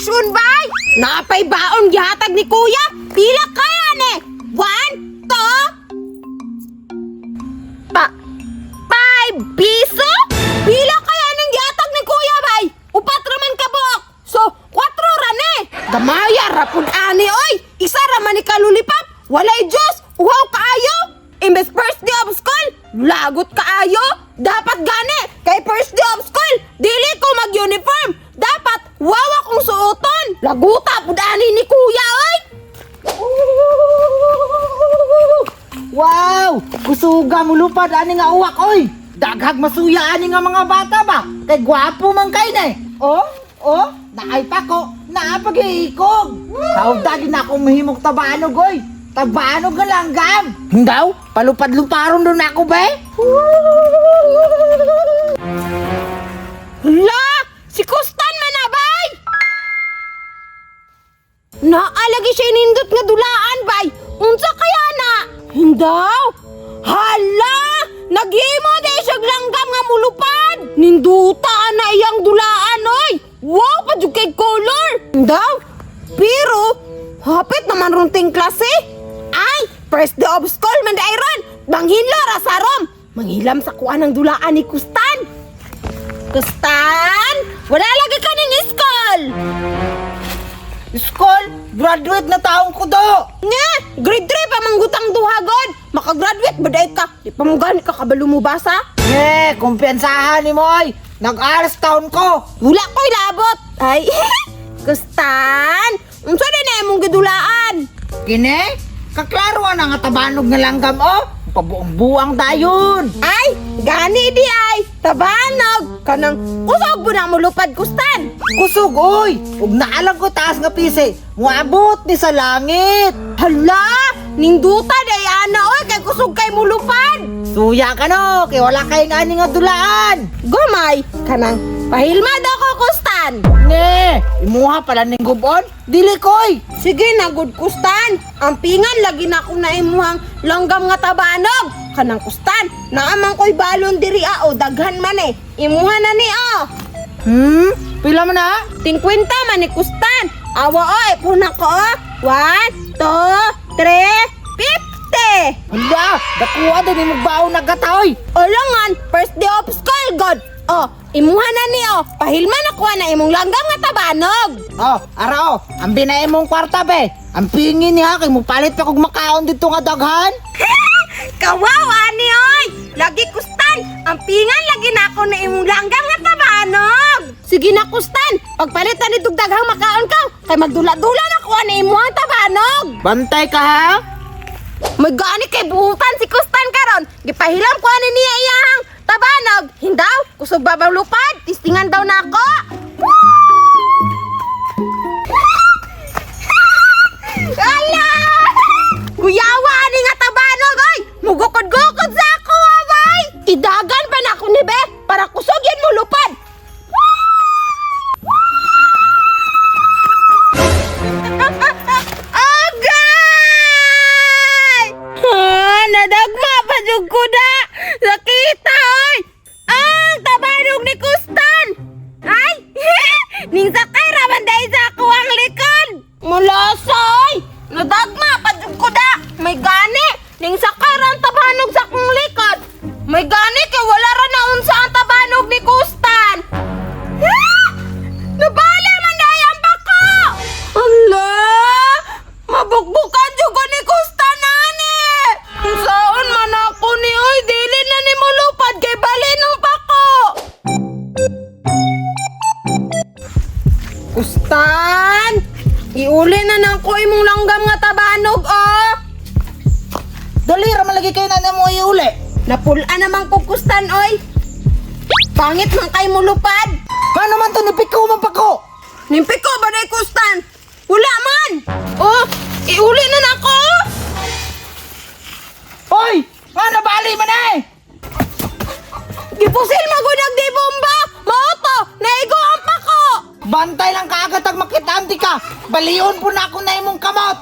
Passion bay! Napay baon gihatag ni kuya. Pila kaya ni? 1, 2, pa, 5 piso? Pila kaya ning gihatag ni kuya bay? Upat raman ka buok. So, 4 ra ni. Gamaya ra pud ani oy. Isa ra man ni kalulipap. Walay juice. Uhaw kaayo. Imbes first day of school, lagot kaayo. Dapat gani kay first day of school, dili ko mag-uniform. Dapat wawa kong suoton. Laguta pud ani ni kuya oy. Wow! Kusuga mo lupad ani nga uwak oy. Daghag masuya ani nga mga bata ba? Kay gwapo man kay na eh. Oh, oh, naay pa ko, naa pag-iikog. Hawda gid na akong mahimong tabanog oy. Tabanog nga langgam. Hindaw, palupad-luparon doon ako ba? Hala! Si Kustan man na, bay! Naalagi siya nindot nga dulaan, bay! Unsa kaya na? Hindaw! Hala! Naghimo di siya langgam nga mulupad! Ninduta na iyang dulaan, oy! Wow, pa jud kay color! Hindaw! Pero, hapit naman ron ting klase. Ay! First day of school man di ron! Banghinlo ra sa rom! Manghilam sa kuan ng dulaan ni Kustan! Kustan! Wala lagi ka ning school! School, graduate na taong ko do. Nga! Grade 3 pa manggutang duha god! Makagraduate ba dahil ka? Di pa mo gani ka kabalo mo basa? Eh, kumpiyansahan ni mo oy. Nag-aras taon ko. Wala ko'y labot! Ay! Kustan! Unsa din na imong gidulaan? Kini, kaklaro na nga tabanog nga langgam oh. Pabuong buwang dayon. Ay! Gani di ay! Tabanog! Kanang kusog mo na mulupad, Kustan! Kusog oy. Ug naalang ko taas nga pisi. Muabot ni sa langit. Hala! Ninduta day ana oy kay kusog kay mulupad! Suya ka no, kay wala kay nga ani nga dulaan. Gumay! Kanang pahilma daw ko, Kustan! Ne, imuha pala ning gubon. Dili koy. Sige na, good Kustan. Ang pingan lagi na akong naimuhang langgam nga tabanog. Kanang Kustan, naamang ko'y balon diri ah, o daghan man eh. Imuha na ni oh. Pila man na? 50 man ni Kustan. Awa oy, puna ko oh. 1, 2, 3, 50. Hala, dakuha din imong baon nagata oy. Olangan, first day of school, god. Oh, imuha na ni oh. Pahilma na kuha na imong langgam nga tabanog. Oh, ara oh, ang binay mong kwarta be. Ang pingin niya kay mo palit pa kog makaon dito nga daghan. Kawawa ni oy! Lagi Kustan! Ang pingan lagi na ako na imong langgam nga tabanog! Sige na Kustan! Pagpalit na ni dugdaghang makaon ka, kay magdula-dula na ko ani imong tabanog! Bantay ka ha? May gani kay buutan si Kustan karon. Gipahilam ko ani niya iyang tabanog. Hindaw, kusog babang lupad, tistingan daw na ako. Ala! Kuyawa ani nga tabanog oy! Mugukod-gukod sa ako abay! Idagan pa na ako ni Be para kusog yan mo lupad. Agay! Ah, nadagma pa jud ko da. Sakita oy. Ang tabanog ni Kustan. Ay! Ning sakay ra man dai sa ako ang likod. Mulasa oy. Nadagma pa jud ko da. May gani. Ning sakay ra ang tabanog sa akong likod. May gani kay wala ra naunsa ang tabanog ni Kustan. Ah! Nabali man dai ang bako. Ala! Mabukbukan jud ko ni Kustan ani. Unsaon man ako ni oy dili na ni mulupad kay bali nung bako. Kustan! Iuli na nang ko imong langgam nga tabanog oh. Dali ra man lagi kay na mo iuli. Napula naman ko Kustan oy. Pangit man kay mulupad. Paano man to nipiko man pa ko? Nimpiko ba day Kustan? Wala man. Oh, iuli na nako. Oy, nga nabali man eh. Gipusil magunag di bomba. Mao to, naigo ang pako. Bantay lang kaagad ang makitaan di ka. Balion po na ako na imong kamot.